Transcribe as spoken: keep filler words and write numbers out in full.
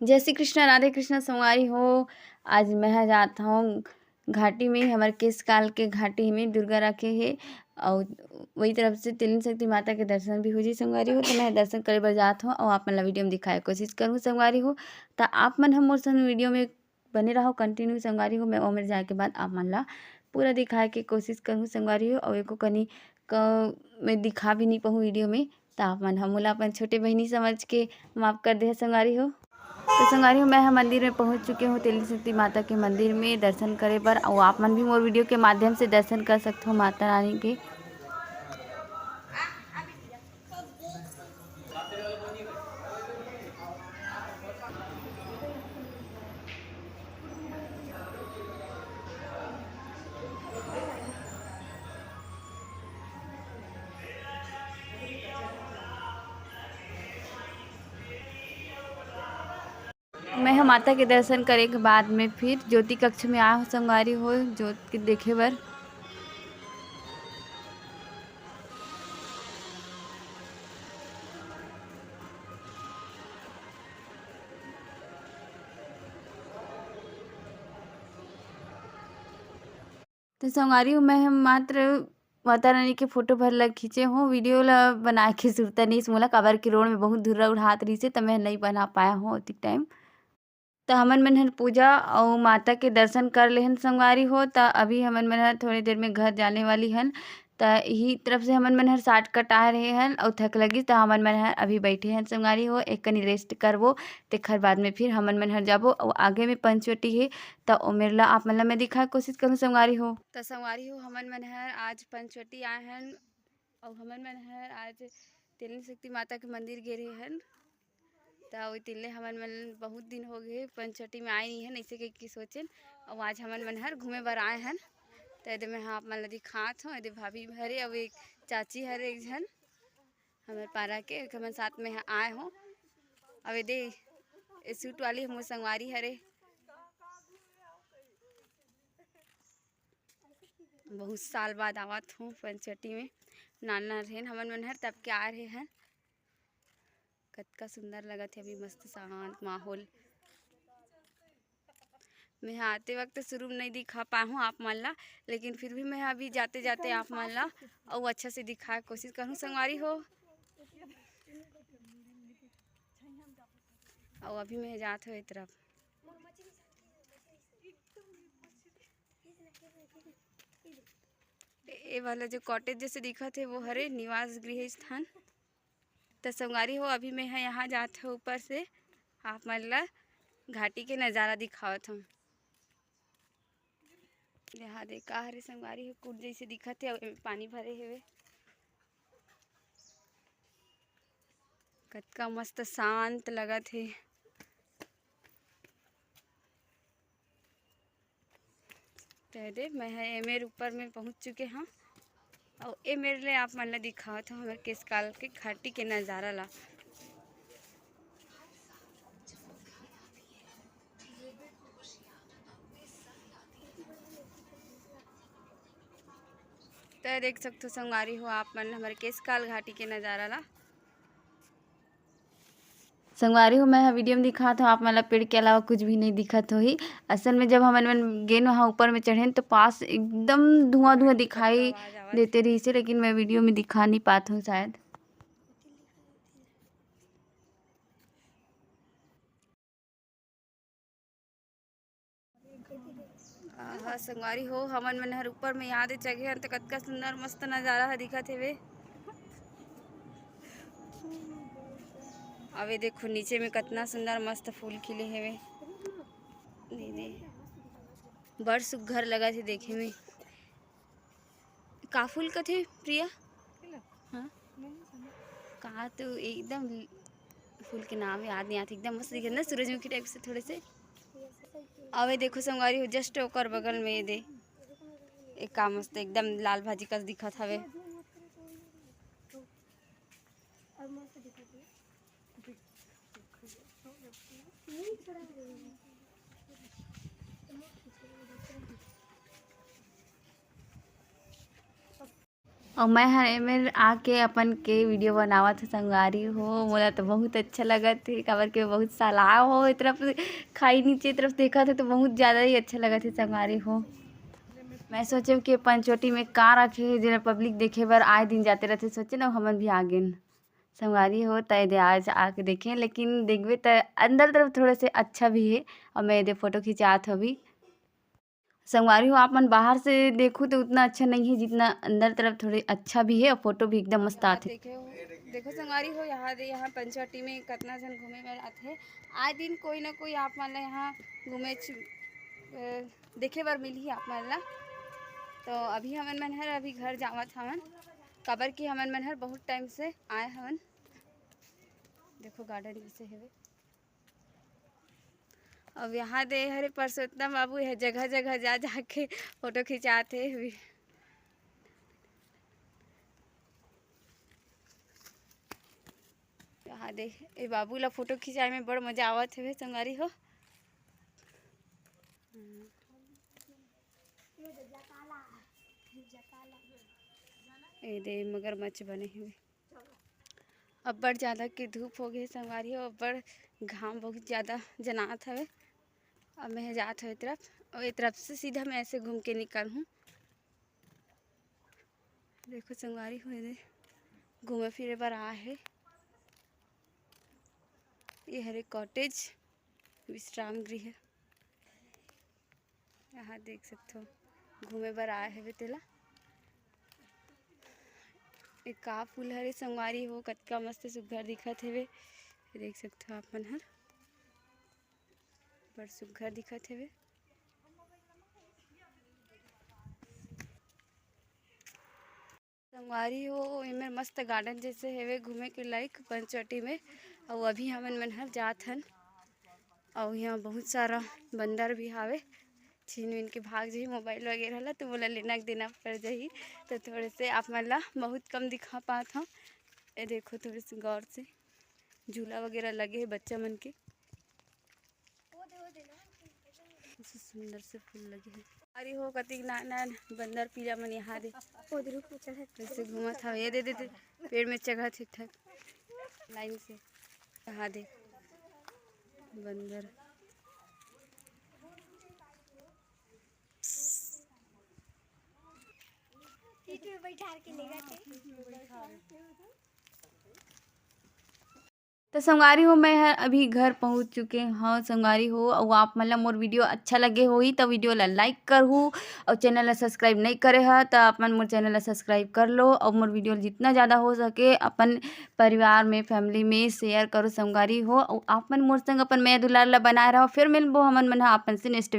जय श्री कृष्णा, राधे कृष्णा संगवारी हो। आज मैं ह जात हूँ घाटी में, हमर केश काल के घाटी में दुर्गा रखे हे, और वही तरफ से तिलिन शक्ति माता के दर्शन भी हो जी संगवारी हो। तो मैं दर्शन करे बर जात हूँ और आप मन ला वीडियो में दिखाए कोशिश करूँ संगवारी हो। तो आप मन हम मोर संग वीडियो में बने रहो, कंटिन्यू संगवारी हो। मैं ओमेर जाए के बाद आप मन ला पूरा दिखाए के कोशिश करूँ संगवारी हो, और एको कनी क मैं दिखा भी नहीं पाऊँ वीडियो में, तो आप मन ह मोला अपन छोटे बहिनी समझ के माफ कर दे संगवारी हो। तो संगवारी हो, मैं ह मंदिर में पहुंच चुके हूँ, तिलिन शक्ति माता के मंदिर में दर्शन करे बर, और आप मन भी मोर वीडियो के माध्यम से दर्शन कर सकते हो माता रानी के। मैं ह माता के दर्शन करे के बाद में फिर ज्योति कक्ष में आए हो संगवारी हो, ज्योत के देखे बर। तो संगवारी हो, मैं ह मात्र माता रानी के फोटो भर ला खींचे हो, वीडियो ला बनाए के सुरता नहीं मोला, काबर के रोड में बहुत धुर्रा उड़ात रहिसे, त मैं नहीं बना पाया हूँ ओतिक टाइम। त हमन मन हर पूजा अउ माता के दर्शन कर लेहन संगवारी हो। त अभी हमन मन हर थोड़ी देर में घर जाने वाली हन। त इही तरफ से हमन मन हर शॉर्टकट आए रहे हन अउ थक लगिस, त हमन मन हर अभी बैठे हन संगवारी हो, एक कनी रेस्ट करबो, तेखर बाद में फिर हमन मन हर जाबो। अउ आगे में पंचवटी हे, त ओमेर ला आप मन ला मैं दिखाए कोशिश करूँ संगवारी हो। त संगवारी हो, हमन मन हर आज पंचवटी आए हन अउ हमन मन हर आज तिलिन शक्ति माता के मंदिर गे रहे हन। त ओई तिल्ले हमन मन बहुत दिन हो गए पंचवटी में आए नहीं हन, ऐसे कह के सोचेन। अउ आज हमन मन हर घूमे बर आए हन। त एदे मैं ह आप मन ला दिखात हूँ, एदे भाभी हरे अउ एक चाची हरे एक झन हमर पारा के, हमन साथ में ह-, आए हो। अउ एदे ए सूट वाली मोर संगवारी हरे। बहुत साल बाद आवत हूँ पंचवटी में। नान नान रहेन हमन मन हर, तब के आ रहे हन। कतका सुंदर लगत हे अभी, मस्त शांत माहौल। मैं ह आते वक्त शुरू में नहीं दिखा पाए हूँ आप मन ला, लेकिन फिर भी मैं ह अभी जाते जाते आप मन ला अउ अच्छा से दिखाए के कोशिश करूँ संगवारी हो। अउ अभी मैं जात हूँ ए तरफ। ए वाला जो कॉटेज जैसे दिखत हे, वो हरे निवास गृह स्थान। त संगवारी हो, अभी मैं ह यहाँ जात हूँ ऊपर से, आप मन ला घाटी के नज़ारा दिखावत हूँ। यहाँ दे का हरे संगवारी हो, कुट जैसे दिखत हे, अउ एमे पानी भरे हेवे। कतका मस्त शांत लगत हे। त एदे, मैं ह एमेर ऊपर में पहुँच चुके हूँ, अउ एमेर ले आप मन ला दिखावत हूँ हमर केशकाल के घाटी के नज़ारा ला। त देख सकथो संगवारी हो आप मन हमर केशकाल घाटी के नज़ारा ला। संगवारी हो, मैं ह वीडियो में दिखात हूँ, आप मन ला पेड़ के अलावा कुछ भी नहीं दिखत होही। असल में जब हमन मन गेन वहाँ ऊपर में चढ़ेन, तो पास एकदम धुआं धुआं दिखाई देते रहिसे, लेकिन मैं वीडियो में दिखा नहीं पात हूँ शायद। आहा, संगवारी हो, हमन मन हर ऊपर में याद चघे हन, त कतका सुंदर मस्त नजारा ह दिखत हेवे। अबे देखो, नीचे में कतना सुंदर मस्त फूल खिले हेवे। दीदी, बड़ सुग्घर लगत हे देखे में। का फूल कथे, प्रिया? हाँ? का तो एकदम फूल के नाम याद नहीं आते, एकदम मस्त दिखत ना, सूरजमुखी टाइप से थोड़े से। अबे देखो संगवारी हो, जस्ट ओकर बगल में ये दे, एक का मस्त एकदम लाल भाजी कस दिखत हवे। अउ मैं हर एमेर आके अपन के वीडियो बनावत हव संगवारी हो। मोला तो बहुत अच्छा लगत हे, काबर के बहुत साल आए हो ए तरफ, खाई नीचे तरफ देखत हे तो बहुत ज़्यादा ही अच्छा लगत हे संगवारी हो। मैं सोचे कि पंचवटी में का रखे हे, जेला पब्लिक देखे बर आए दिन जाते रहथे, सोचे ना हमन भी आ गेन संगवारी हो। त एदे आज आके देखे, लेकिन देखबे त अंदर तरफ थोड़े से अच्छा भी हे। और मैं एदे फोटो खिंचात हवी। संगवारी हो, आप मन बाहर से देखो तो उतना अच्छा नहीं है, जितना अंदर तरफ थोड़े अच्छा भी है और फोटो भी एकदम मस्त यहाँ आथे। देखे हो, देखो संगवारी हो, यहाँ दे, यहाँ पंचवटी में कितना जन घूमे बर आथे। आए दिन कोई ना कोई आप मन ला यहाँ घूमे च-, अ, देखे बर मिलही आप मन ला। तो अभी हमन मन हर अभी घर जावत हवन, काबर कि हमन मन हर बहुत टाइम से आए हवन। देखो गार्डन जैसे हेवे। अब यहाँ दे हरे परसोत्तम बाबू, यह जगह जगह जा जाके फोटो खिंचात हे। यहाँ दे, ए बाबू ला फोटो खिंचाए में बड़ मजा आवत हवे संगवारी हो। ए दे मगरमच्छ बने हवे। अब्बड़ ज़्यादा के धूप हो गे संगवारी हो, अब्बड़ घाम बहुत ज़्यादा जनात हवे। अब मैं जात हवे ए तरफ, और ए तरफ से सीधा मैं ऐसे घूम के निकलहूँ। देखो संगवारी हो, एदे घूमे फिरे बर आए हे। ये हरे कॉटेज, विश्राम गृह। यहाँ देख सकथो, घूमे बर आए हवे तेला। ए का फूल हरे संगवारी हो, कतका मस्त सुग्घर दिखत हवे। देख सकथो आप मन हर, बड़ सुग्घर दिखत हवे। संगवारी हो, एमेर मस्त गार्डन जैसे हेवे घूमे के लायक पंचवटी में। अउ अभी हमन मन हर जात हन, अउ यहाँ बहुत सारा बंदर भी हावे। छीन वीन के भाग जाही मोबाइल वगैरह ला, तो मोला लेना के देना पड़ जाही। तो थोड़े से आप मन ला बहुत कम दिखा पात हव। ए देखो, थोड़े से गौर से झूला वगैरह लगे हे बच्चा मन के। ऐसे सुंदर से फूल लगे हे। अरे हो, कतिक नान नान बंदर पीला मन यहाँ दे। ओ, रुक, रुक, चढ़। ऐसे घूमत हवे, ये दे, दे, दे, पेड़ में चघत हे ठीक ठाक लाइन से। यहाँ दे बंदर। पीठ में बैठार के लेगा थे। तो संगवारी हो, मैं ह अभी घर पहुँच चुके हव संगवारी हो। अउ आप मन ला मोर वीडियो अच्छा लगे होही त वीडियो ला लाइक करहू, अउ चैनल ला सब्सक्राइब नई करे ह त आप मन मोर चैनल ला सब्सक्राइब कर लो, अउ मोर वीडियो ला जितना ज़्यादा हो सके अपन परिवार में, फैमिली में शेयर करो संगवारी हो। अउ आप मन मोर संग अपन मया दुलार ला बनाए रहो। फिर मिलबो हमन मन ह अपन से नेक्स्ट